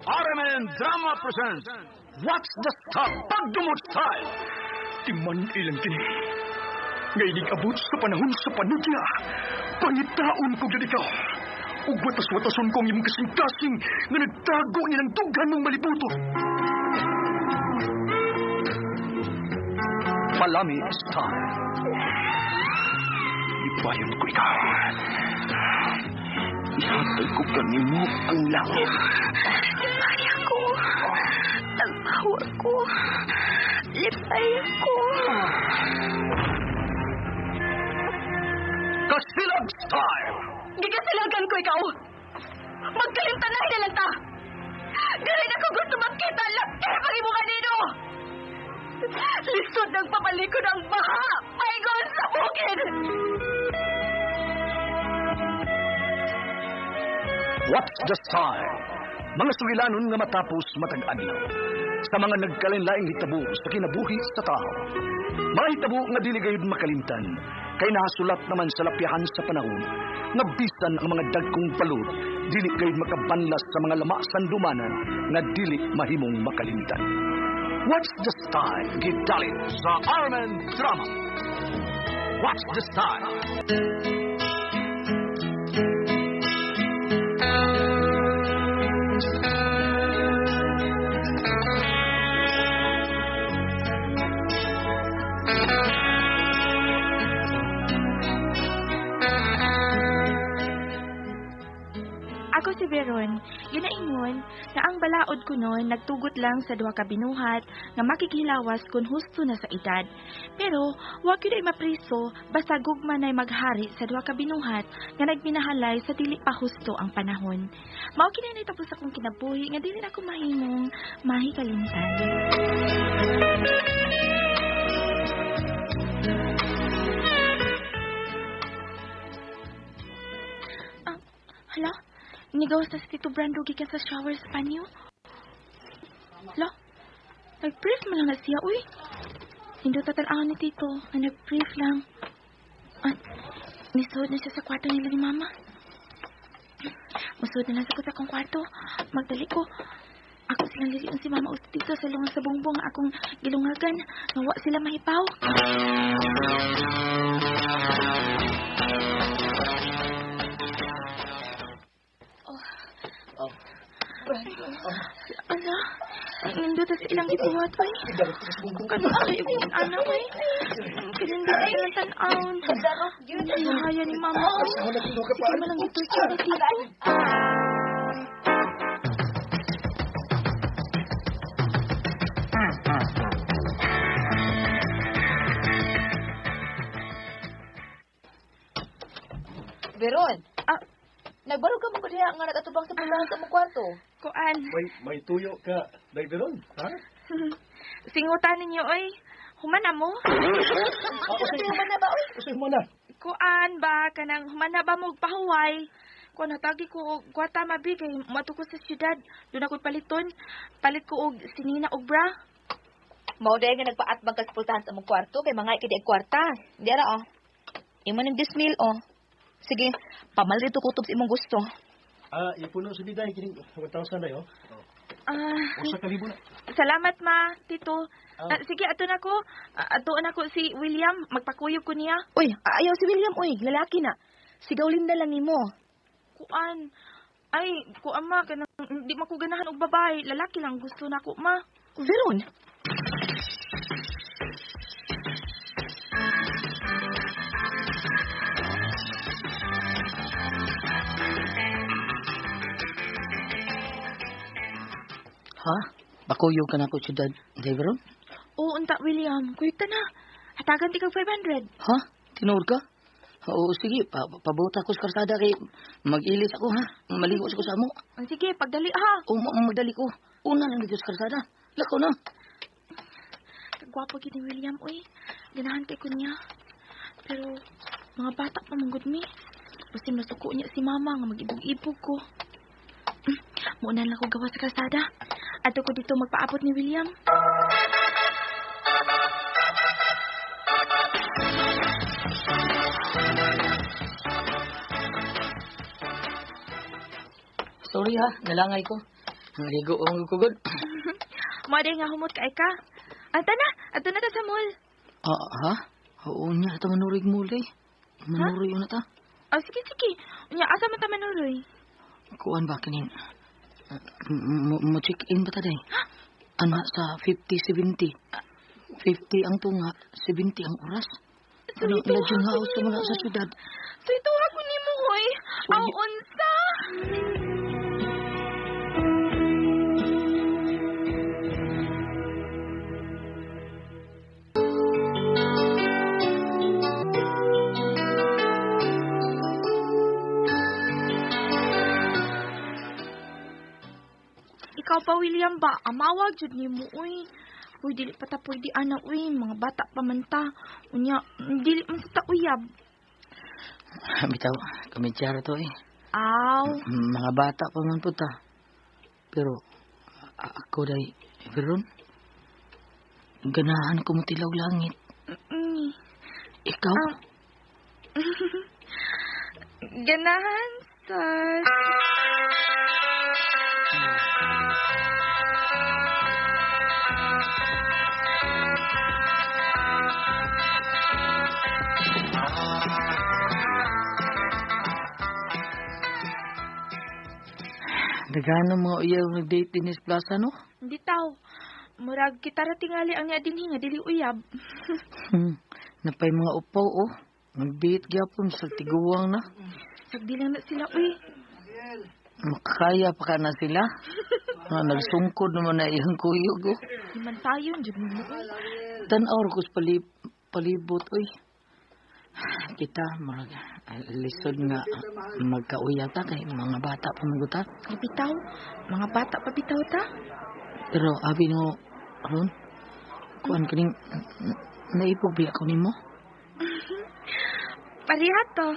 RMN Drama presents What's the Stop Pagdumot Style? Timan ilang kini. Nga inig-abot sa panahon sa panudya. Pangitaon ko gyud ikaw. Ug watas-watason ko ang imong kasing-kasing nga nagtago nilang dughan mong malibuto. Palami Style. Ibayon ko ikaw. Ihatag ko kanimo ang langit. Lipay ako. Tagpawa ko. Lipay ako. Kasilag Style. Gikasilagan ko ikaw. Magkalimtanay na lang ta. Dili na ko gusto makita laki pag imo kanino. Lisod ng papalikod ang baha. Paingon sa bukid. What's the Style? Mga sugilanon nga matapos matag adlaw. Sa mga nagkalain-laing hitabo sa kinabuhi sa tao. Mga hitabo nga dili gayud makalimtan kay nahasulat naman sa lapyahan sa panahon nga bisan ang mga dagkong palud dili gayud makabanlas sa mga lama sandumanan nga dili mahimong makalimtan. What's the Style? Gidalit sa RMN Drama. What's the Style? Ako si Veron, ginaingon na ang balaod ko noon nagtugot lang sa duha ka binuhat nga makikhilawas kun husto na sa edad. Pero wa gyud ay mapriso basta gugma na'y maghari sa duha ka binuhat nga nagminahalay sa dili pa husto ang panahon. Mao kini nay tapos akong kinabuhi nga dili na ko mahimong mahikalimtan. Ah, hala? Nigawas na si Tito Brando gikan sa shower sa banyo. Hala? Nag-brief man lang na siya, uy. Nindot tan-awon ni Tito na nag-brief lang. Ah, nisuod na siya sa kwarto nila ni Mama. Musuod na lang sa ko sa akong kwarto. Magdali ko. Ako silang lilion si Mama o si Tito sa lungan sa bongbong akong gilungagan. Nga wa sila mahipaw. Ala, nindot sa ilang gibuhat, uy. Kano ay yung anak, uy. Kanindot sa ilang tan-awon. Nahaya ni Mama, uy. Sige man lang dito siya ni Tito. Veron, Ah, nagbaro ka mo ko diha nga nagatubang sa pultahan sa among kwarto. Kuan. May tuyo ka, Day Veron, ha? Singutan ninyo, oy. Human na mo. Kasi human na ba, oy? Kasi mo na. Kuan ba, kanang human na ba mo pahuway? Kuan natagi ko og kwarta mabi kay moadto ko sa syudad. Doon ako paliton. Palit ko og sinina og bra. Mao dahil nga nagpaatbang ka sa pultahan sa among kwarto kay mga ikidi ang kwarta. Di ara, oh. Imo ning 10,000, oh. Sige, pamalrito kutob sa imong gusto. Ah, ipuno sa biday kining 1,000 na yo. Ah, Usa ka libo na. salamat ma, Tito. Ah. Ah, sige, ato na ko. Ah, atoan ako si William. Magpakuyog ko niya. Uy, ayaw si William, uy, lalaki na. Sigawlin na lang nimo. Kuan. Ay, kuan ma, kanang di man ko ganahan og babae. Lalaki lang gusto na ko ma. Veron, Ha? Bakuyog ka na ko siyudad, Deveron? Oo, unta William. Kuyog ta na. Hatagan ti kag 500. Ha? Tinuod ka? Oo, sige. Pabuta ko sa karsada kay mag-ilis ako, ha? Maligo ko sa amo. Ah, sige, pagdali ha. O, magdali ko. Una lang dito sa karsada. Lako na. Kagwapo gid ni William, uy. Ganahan kay ko niya. Pero, mga bata pa manggod mi. Basta masuko niya si mama nga mag-ibog-ibog ko. Muna lang ko gawa sa kalsada. Ato ko dito magpaabot ni William. Sorry ha, nalangay ko. Naligo ang kugod. Mo nga humot kay ka. Anta na, adto na ta sa mall. Ha? Oo niya, ito manurig muli. Manurig na ta. Oh, sige, sige. Unya, asa man ta manuroy? Kuan ba kining? Mo check in ba ta day? Ana sa 50-70. 50 ang tunga, 70 ang oras. Ano, lodging house mo na sa syudad. So ito ako ni mo, hoy. Aw, unsa? Ikaw pa, William, ba? Amawag jud nimo, uy. Uy, dili pa ta pwede, ana, uy. Mga bata pa man ta. Unya, dili man sa ta uyab. Bitaw, komensyara to, eh. Aw. Mga bata pa man po ta. Pero, ako day, Veron, ganahan ko mo tilaw langit. Ikaw? Ganahan, sir. Daghan ng mga uyaw nag-date din sa plaza, no? Hindi taw. Murag kita ra tingali ang niya dinhi nga dili uyab. Napay mga upaw, oh. Nag-date gyapon sa tiguang na. Sagdi lang na sila, uy. Makakaya pa ka na sila. Nagsungkod naman na iyang kuyog, oh. Di man tayo, jud mo, uy. Tan-aw ko sa palibot, uy. Kita, murag, lisod nga magkauyab ta kay mga bata pa maguta. Ay, bitaw. Mga bata pa bitaw ta. Pero, abi mo, Ron, kuan kining, naibog ba ako nimo? Pareha to.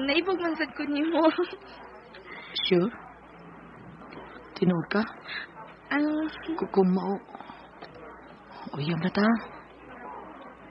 Naibog man sad ko nimo. Sure? Tinuod ka? Kung mao, uyab na ta.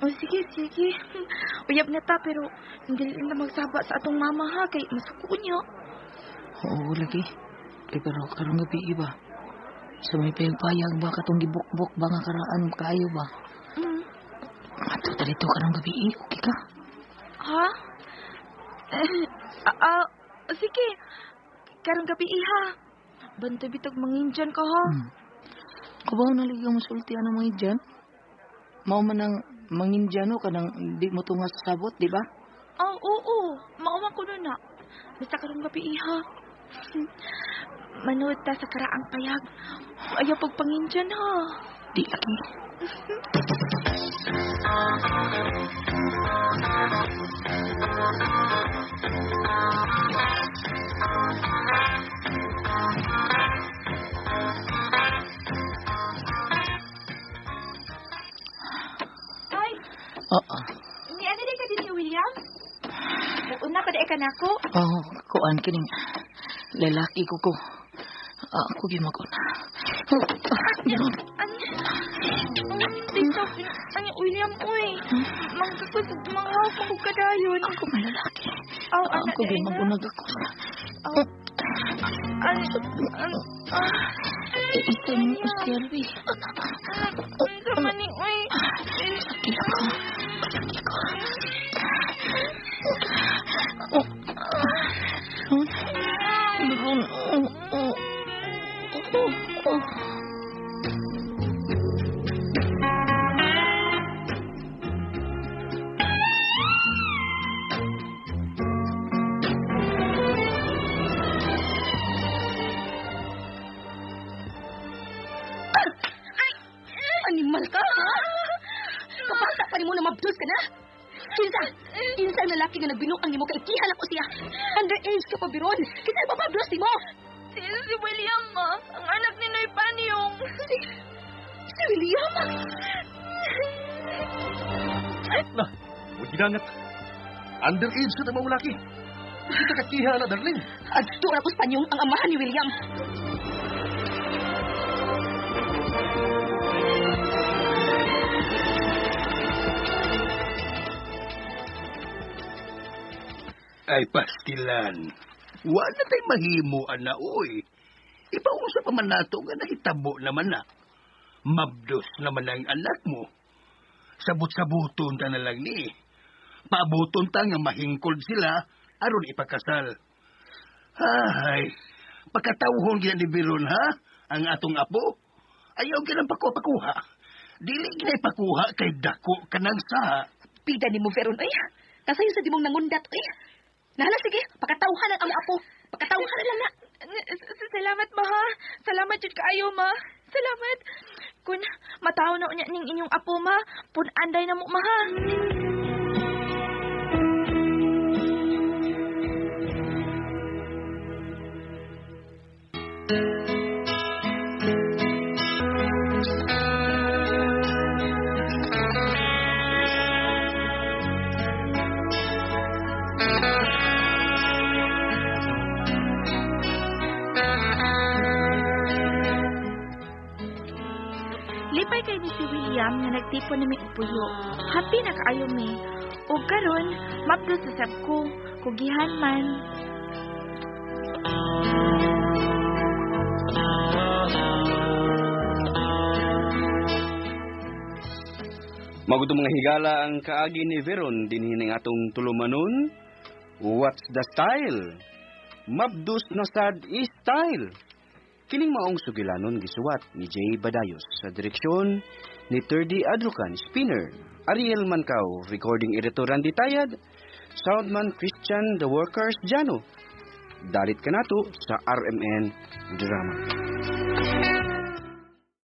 Oh, sige, sige. Uyab na ta, pero hindi na magsaba sa atong mama ha, kay masuko niyo. Oo, lagi. Eh, pero karong gabi iba. Sa may payag-payag ba katong gibukbok ba nga karaan kaayo ba? Ato ta dito karong gabi, okay ka? Ha? Sige. Karong gabi ha. Bantay bitog mangindyan ka ha. Kubaw na lagi ang masulti ang mga Indian. Mao man ang mangindyano ka nang di mo tunga sa sabot, di ba? Oh, oo. Mao man kuno na. Basta karong gabi ha. Manood ta sa karaang payag. Ayaw pagpangindyan ha. Di lagi. Ay! Oo. Ni ano di ka din ni William? Una pa di ka nako. Oh, kuan kining lalaki ko ko. Ako gyud mag-una. Ano, William, uy. Mangkakot, manghawak ko kadayon. Ako may lalaki. Aw, Ako gyud mag-unag ako. Ano, Isa ni Oscar, uy. Ano man ni, uy. Sakit ako. Sakit ako. Ron. Ron. Oh, oh, oh. Animal ka, ha? Kapasa pa nimo na mabdus ka na? Kinsa? Kinsa ang lalaki nga nagbinuang nimo kay kihalak ko siya? Underage ka pa, Biron. Kinsa ang mababdos nimo? Si William, ma. Ang anak ni Noy Panyong. Si William? Na, huwag ginangat. Underage ka na mga laki. Kita kakiha na, darling. Adto ra ko sa Panyong ang amahan ni William. Ay, pastilan. Wala tay mahimo, ana, oy. Ipaunsa pa man nato nga nahitabo naman na. Mabdos naman ang anak mo. Sabot-sabuton ta na lang ni. Paabuton ta nga mahingkol sila aron ipakasal. Ay, pagkatawhon gina ni Biron ha, ang atong apo. Ayaw ginang pakuha-pakuha. Dili gina ipakuha kay dako kanang saha. Pida ni mo, Veron, oy. Kasayo sa di mong nangundat, oy. Nahala, sige, pakatawhan ang among apo. Pakatawhan lang na. Salamat, ma, ha? Salamat jud kaayo, ma. Salamat. Kun mataw na unya ning inyong apo, ma, pun-anday na mo, ma, ha? Lipay kay ni si William nga nagtipon nami og puyo. Happy na kaayo mi. Ug karon, mabdo sa sab ko, kugihan man. Magudong mga higala ang kaagi ni Veron dinhi ning atong tulumanon. What's the style? Mabdus na sad is style. Kining maong sugilanon gisuwat ni Jay Badayos sa direksyon ni Terdy Adrucan, Spinner, Ariel Mancao, recording editor Randy Tayad, soundman Christian The Workers Jano. Dalit kanato sa RMN Drama.